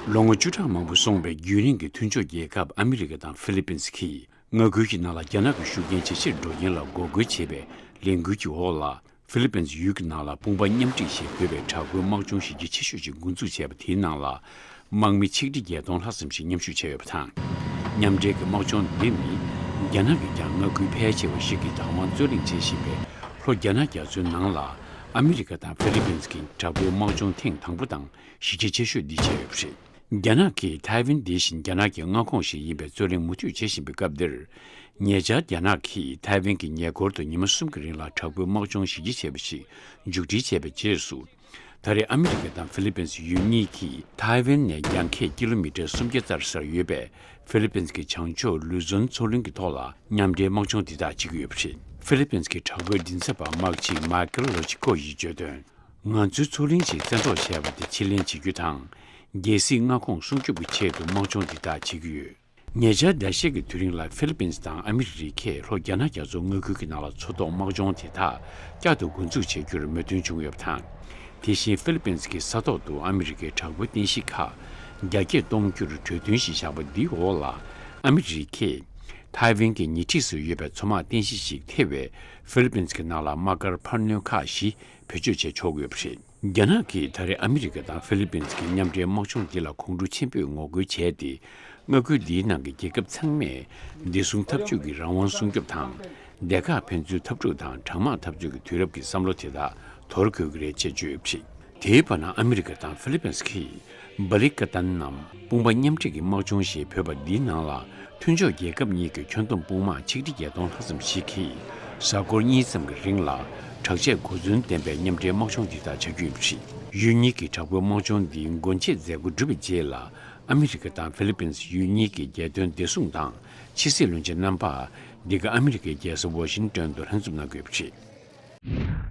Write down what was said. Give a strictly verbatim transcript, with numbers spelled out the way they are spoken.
ལོ་ངོ་བཅུ་ཕྲག་མང་པོ་སོང་བའི་རྒྱུན་རིང་གི་མཐུན་ཕྱོགས་རྒྱལ་ཁབ་ཨ་མི་རི་ཀ་དང་ཧྥི་ལི་པིན་སི་གིས་མངའ་ཁུལ་གྱི་ནང་ལ་རྒྱ་ནག་གི་ཤུགས་རྐྱེན་ཇེ་ཆེར་འགྲོ་རྐྱེན་ལ་འགོག་རྒོལ་བྱེད་པའི་ལས་འགུལ་གྱི་འོག་ལ། ཧྥི་ལི་པིན་སི་ཡུལ་གྱི་ནང་ལ་དཔུང་པ་མཉམ་སྒྲིག་ཞེས་འབོད་པའི་དྲག་པོའི་དམག་སྦྱོང་གཞི་རྒྱ་ཆེ་ཤོས་ཤིག་འགོ་འཛུགས་བྱས་པ་དེའི་ནང་ལ། དམག་མི་ཆིག་ཁྲི་བརྒྱད་སྟོང་ལྷག་ཙམ་ཞིག་མཉམ་ཞུགས་བྱས་ཡོད་པ་དང་། མཉམ་འབྲེལ་གྱི་དམག་སྦྱོང་འདི་ནི། རྒྱ་ནག་གིས་ཀྱང་མངའ་ཁུལ་ཕལ་ཆེ་བ་ཞིག་གི་བདག་དབང་རྩོད་གླེང་བྱེད་བཞིན་པའི་ལྷོ་རྒྱ་ནག་རྒྱ་མཚོའི་ནང་ལ། ཨ་མི་རི་ཀ་དང་ཧྥི་ལི་པིན་སི་གི་དྲག་པོའི་དམག་སྦྱོང་ཐེངས་དང་པོ་དང་གཞི་རྒྱ་ཆེ་ཤོས་འདི་བྱས་ཡོད་པ་རེད། རྒྱ་ནག་གིས་ཐའེ་ཝན་འདི་བཞིན་རྒྱ་ནག་གི་མངའ་ཁོངས་ཤིག་ཡིན་པའི་རྩོད་གླེང་མུ་མཐུད་བྱེད་བཞིན་པའི་སྐབས་འདིར། ཉེ་ཆར་རྒྱ་ནག་གིས་ཐའེ་ཝན་གྱི་ཉེ་འཁོར་དུ་ཉི་མ་གསུམ་གྱི་རིང་ལ་དྲག་པོའི་དམག་སྦྱོང་གཞི་རྒྱ་ཆེ་བ་ཞིག་མཇུག་སྒྲིལ་བྱས་པའི་རྗེས་སུ། ད་རེས་ཨ་མི་རི་ཀ་དང་ཧྥི་ལི་པིན་སི་ཡུལ་གཉིས་ཀྱིས་ཐའེ་ཝན་ནས་རྒྱང་ཁྱོན་ཀི་ལོ་མི་ཊར་སུམ་བརྒྱ་ལྟར་སར་ཡོད་པའི་ཧྥི་ལི་པིན་སི་གི་བྱང་ཕྱོགས་ལུས་ཛོན་མཚོ་གླིང་གི་ཐོག་ལ་མཉམ་འབྲེལ་དམག་སྦྱོང་འདི་དག་བྱེད་ཀྱི་ཡོད་པ་རེད། ཧྥི་ལི་པིན་སི་གི་དྲག་པོའི་མགྲིན་ཚབ་པ་དམག་སྤྱི་མཱ་ཀལ་རོ་ཆི་ཀོ་ཡིས་བརྗོད་དོན། ང་ཚོའི་མཚོ་གླིང་ཞིག་བཙན་འཕྲོག་བྱས་པ་དེ་ཕྱིར་ལེན་བྱེད་རྒྱུ་དང་། རྒྱལ་སྲིད་མངའ་ཁོངས་སྲུང་སྐྱོབ་ཀྱི་ཆེད་དུ་དམག་སྦྱོང་འདི་དག་བྱེད་ཀྱི་ཡོད། ཉེ་ཆར་ཟླ་ཤས་ཀྱི་དུས་རིང་ལ་ཧྥི་ལི་པིན་སི་དང་ཨ་མི་རི་ཀས་ལྷོ་རྒྱ་ནག་རྒྱ་མཚོ་མངའ་ཁུལ་གྱི་ནང་ལ་མཚོ་ཐོག་དམག་སྦྱོང་དེ་དག་བསྐྱར་དུ་འགོ་འཛུགས་བྱེད་རྒྱུར་མོས་མཐུན་བྱུང་ཡོད་པ་དང་། དེ་བཞིན་ཧྥི་ལི་པིན་སི་གི་ས་ཐོག་ཏུ་ཨ་མི་རི་ཀའི་དྲག་པོའི་རྟེན་གཞི་ཁག་རྒྱ་སྐྱེད་གཏོང་རྒྱུར་གྲོས་མཐུན་ཞིག་བཞག་པ་འདིའི་འོག་ལ། ཨ་མི་རི་ཀས་ཐའེ་ཝན་གྱི་ཉེ་འཁྲིས་སུ་ཡོད་པའི་མཚོ་དམག་རྟེན་གཞི་ཞིག་ཐེ་བའི་ཧྥི་ལི་པིན་སི་གི་ནང་ལ་དམག་སྒར་འཕར་སྣོན་ཁག་བཞི་བེད་སྤྱོད་བྱས་ཆོག་གི་ཡོད་པ་རེད། རྒྱ་ནག་གིས་ད་རེས་ཨ་མི་རི་ཀ་དང་ཧྥི་ལི་པིན་སི་གི་མཉམ་འབྲེལ་དམག་སྦྱོང་འདི་ལ་ཁོང་ཁྲོ་ཆེན་པོས་ངོ་རྒོལ་བྱས་ཏེ། མངའ་ཁུལ་འདིའི་ནང་གི་རྒྱལ་ཁབ་ཚང་མས་བདེ་སྲུང་འཐབ་ཇུས་ཀྱི་རང་དབང་སྲུང་སྐྱོབ་དང་། སྡེ་ཁག་ཕན་ཚུན་འཐབ་འཁྲུག་དང་གྲང་དམག་འཐབ་རྩོད་ཀྱི་དུས་རབས་ཀྱི་བསམ་བློ་དེ་དག་དོར་དགོས་ཀྱི་རེད་ཅེས་བརྗོད་ཡོད་པ་རེད། དེའི་བར་ན་ཨ་མི་རི་ཀ་དང་ཧྥི་ལི་པིན་སི་གིས་བ་ལི་ཀ་ཏན་ནམ་དཔུང་པ་མཉམ་འབྲེལ་གྱི་དམག་སྦྱོང་ཞེས་འབོད་པ་འདིའི་ནང་ལ། མཐུན་ཕྱོགས་རྒྱལ་ཁབ་གཉིས་ཀྱི་ཁྱོན་བསྡོམས་དཔུང་དམག་ཆིག་ཁྲི་བརྒྱད་སྟོང་ལྷག་ཙམ་ཞིག་གིས་གཟའ་འཁོར་གཉིས་ཙམ་གྱི་རིང་ལ་དྲག་ཆས་གོ་མཚོན་ལྡན་པའི་མཉམ་འབྲེལ་དམག་སྦྱོང་འདི་དག་བྱ་རྒྱུ་ཡིན་པ་རེད། ཡུལ་གཉིས་ཀྱི་དྲག་པོའི་དམག་སྦྱོང་འདིའི་སྒོ་འབྱེད་མཛད་སྒོ་གྲུབ་པའི་རྗེས་ལ། ཨ་མི་རི་ཀ་དང་ཧྥི་ལི་པིན་སི་ཡུལ་གཉིས་ཀྱི་རྒྱལ་དོན་བདེ་སྲུང་དང་ཕྱི་སྲིད་བློན་ཆེན་རྣམ་པ་འདི་ག་ཨ་མི་རི་ཀའི་རྒྱལ་ས་ཝ་ཤིང་ཏོན་དུ་ལྷན་འཛོམས་གནང་གི་ཡོད་པ་རེད།